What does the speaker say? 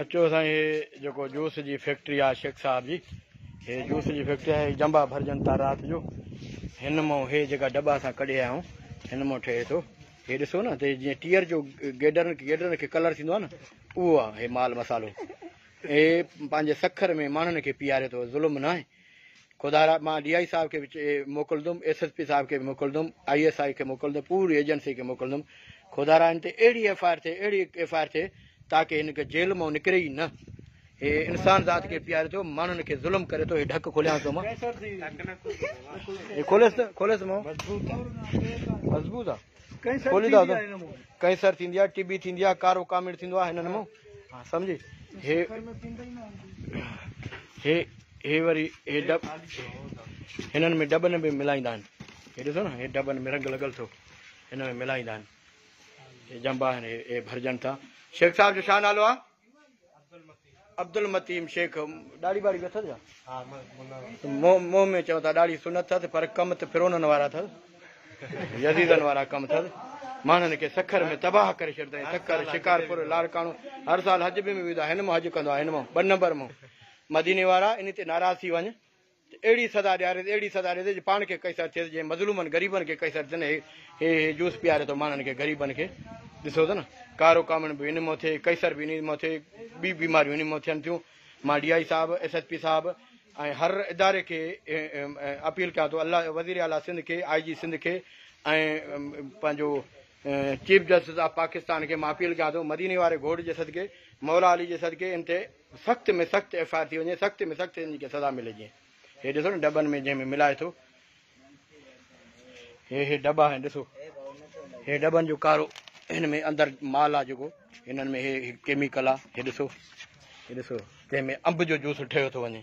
اچو سائين هي جيڪو جوس جي فيڪٽري آ شيخ صاحب جي هي جوس جي فيڪٽري آهي جنبا ڀرجن ٿا رات جو هن مون هي جيڪا ڊٻا اسان ڪڍي آيا آهيون هن مون ٺهي ٿو هي ڏسو نه ته جيئن ٽيئر جو گيڊرن گيڊرن کي ڪلر ٿيندو آ نه اهو آ هي مال مسالو هي پنهنجي سکر ۾ ماڻهن کي پياري ٿو ظلم نه آهي خدارا مان ڊي I صاحب کي به موڪلندم ايس ايس پي صاحب کي به موڪلندم I S I کي موڪلندم پوري ايجنسي کي موڪلندم خدارا هن تي اهڙي ايف I R ٿئي اهڙي ايف I R ٿئي تاڪه هن کي جيل مان نڪري ئي نه هي انسان ذات کي پياري ٿو ماڻهن کي ظلم ڪري ٿو هي ڍڪ کوليان ٿو مان هي کوليس ته کوليس مان مضبوط آ کولي ٿا ڪينسر ٿيندي آ ٽي بي ٿيندي آ ڪارو ڪاميڙ ٿيندو آ هنن مان ها سمجهي هي هي هي وري هي ڊب هنن ۾ ڊبن ۾ ملائيندا آهن هي ڏسو نه هي ڊبن ۾ رنگ لڳل ٿو هن ۾ ملائيندا آهن هي جنبا آهن هي ڀرجن ٿا شيخ صاحب جو ڇا نالو آ عبدالمتين شيخ ڏاڙهي ٻاڙهي به اٿس ڇا؟ منهن ۾ چون ٿا ڏاڙهي سنت اٿس پر ڪم ته فرعونن وارا اٿس يزيدن وارا ڪم اٿس ماڻهن کي سکر ۾ تباهه ڪري ڇڏيو اٿائين سکر شڪارپور لاڙڪاڻو هر سال حج به ويندو آهي هن مان حج ڪندو آهي هن مان ٻه نمبر مان مديني وارا ان تي ناراض ٿي وڃ ته اهڙي سزا ڏياريس، اهڙي سزا ڏيس جو پاڻ کي قيصر ٿئيس، جنهن مظلومن غريبن کي قيصر ٿين، هي هي جوس پياري ٿو ماڻهن کي غريبن کي، ڏسو ته نه ڪارو ڪامڻ به ان مان ٿئي، قيصر به انهي مان ٿئي، ٻي بيماريون انهي مان ٿين ٿيون، مان ڊي I صاحب، ايس ايس پي صاحب ۽ هر اداري کي اپيل ڪيان ٿو الله وزير اعليٰ سنڌ کي، آء جي سنڌ کي ۽ پنهنجو چيف جسٽس آف پاڪستان کي مان اپيل ڪيان ٿو مديني واري گهوٽ جي صدقي، مولا علي جي صدقي ان تي سخت ۾ سخت ايف I R ٿي وڃي سخت ۾ سخت ان کي سزا ملي جيئن هي ڏسو نه ڊٻن ۾ جنهن ۾ ملائي ٿو هي هي ڊٻا آهن ڏسو هي ڊٻن جو ڪارو هن ۾ اندر مال آ جيڪو هنن ۾ هي ڪيميڪل آ هي ڏسو هي ڏسو جنهن ۾ انب جو جوس ٺهيو ٿو وڃي.